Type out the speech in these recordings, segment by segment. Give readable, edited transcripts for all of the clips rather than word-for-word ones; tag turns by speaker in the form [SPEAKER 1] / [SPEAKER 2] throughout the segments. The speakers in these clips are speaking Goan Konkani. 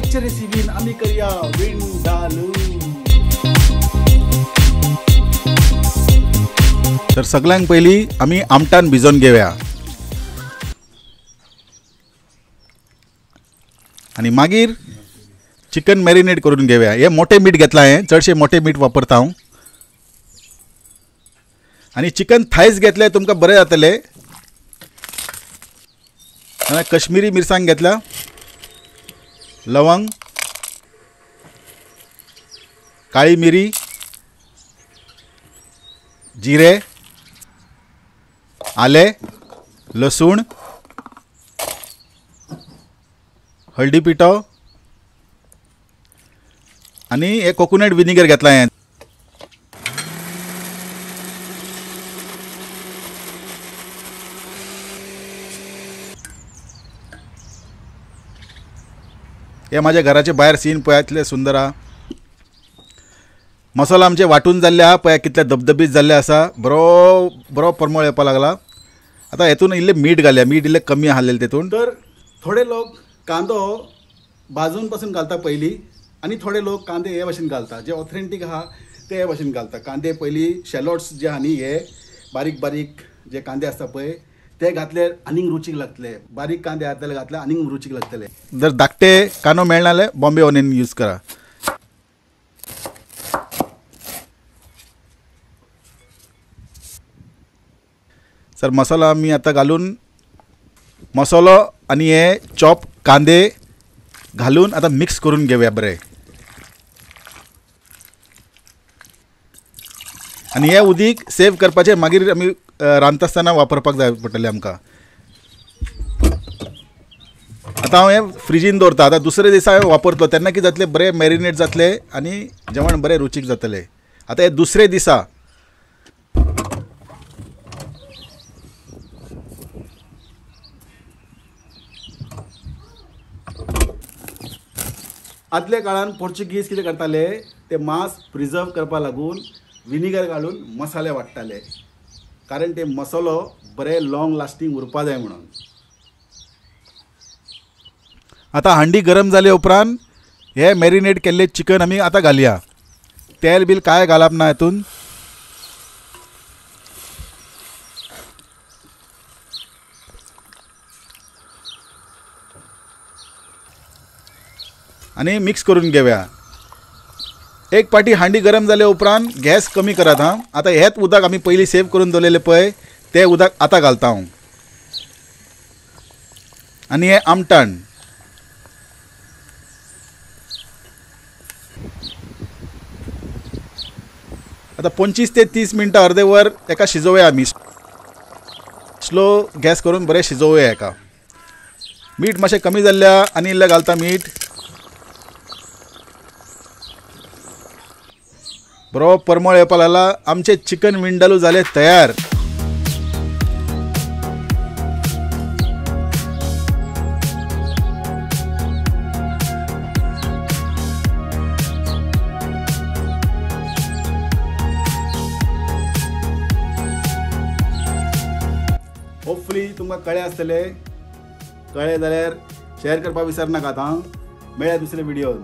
[SPEAKER 1] आजच्या रेसिपीन आमी करया विंडालू। तर सगळ्यांक पयली आमी आमटान भिजोवन घेवया आनी मागीर चिकन मॅरिनेट करून घेवया। हे मोठे मीठ घेतला हांवें, चडशे मोठे मीठ वापरता हांव। आनी चिकन थायस घेतले तुमकां बरें जातलें। कश्मीरी मिरसांग घेतल्या, लवंग, काळी मिरी, जिरे, आले, लसूण, हळदी पिठो आनी हे कोकोनट विनेगर घेतला हांवें। हे माझ्या घराचे भायर सीन पळया कितले सुंदर आहा। मसाला आमचे वांटून जाल्ले आहा पळया कितले धबधबीत जाल्ले आसा, बरो बरो परमळ येवपा लागला। आतां हेतून इल्लें मीठ घालया, मीठ इल्लें कमी आसलेलें तेतून। तर थोडे लोक कांदो भाजून पासून घालता पयलीं आनी थोडे लोक कांदे हे भाशेन घालता, जे ऑथेंटीक आहा ते हे भाशेन घालता। कांदे पयलीं शेलोट्स जे आहा न्ही, हे बारीक बारीक जे कांदे आसता पळय ते घातले आनीक रुचीक लागतले। बारीक कांदे आहा जाल्यार घातले आनीक रुचीक लागतले। जर धाकटे कांदो मेळना जाल्यार बॉम्बे ऑनियन यूज करा। सर मसाला आमी आतां घालून, मसालो आनी हे चॉप कांदे घालून आतां मिक्स करून घेवया बरें। आनी हे उदीक सेव करपाचें मागीर आमी रांदता आसतना वापरपाक जाय पडटलें आमकां। आतां हांव हें फ्रिजीन दवरता, आतां दुसरे दिसा हांवें वापरतलो तेन्ना कितें जातलें, बरें मॅरिनेट जातलें आनी जेवण बरें रुचीक जातलें। आतां हें दुसरे दिसा आदल्या काळान पोर्चुगीज कितें करताले, ते मांस प्रिजर्व करपा लागून विनेगर घालून मसाले वांट्टाले, कारण ते मसालो बरे लॉंग लास्टींग उरपा जाय म्हणून। आतां हांडी गरम जाले उपरांत हे मॅरिनेट केल्ले चिकन आमी आतां घालया। तेल बील कांय घालप ना हेतून। आनी मिक्स करून घेवया। एक पाटी हांडी गरम जाले उपरांत गॅस कमी करात हां। आतां हेच उदक आमी पयलीं सेव करून दवरलेलें पळय तें उदक आतां घालता हांव। आनी हें आमटाण, आतां 25 ते 30 मिनटां अर्दे वर एका शिजोवया आमी। स्लो गॅस करून बरें शिजोवया एका। मीठ मातशें कमी जाल्ल्या आनी इल्लें घालता मीठ। बरो परमळ येवपा लागला। आमचे चिकन विंडालू जाले तयार। होपफुली तुमकां कळ्ळें आसतलें, कळ्ळें जाल्यार शेअर करपाक विसरनाकात हां। मेळया दुसरे व्हिडियोन।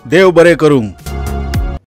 [SPEAKER 1] देव बरें करूं।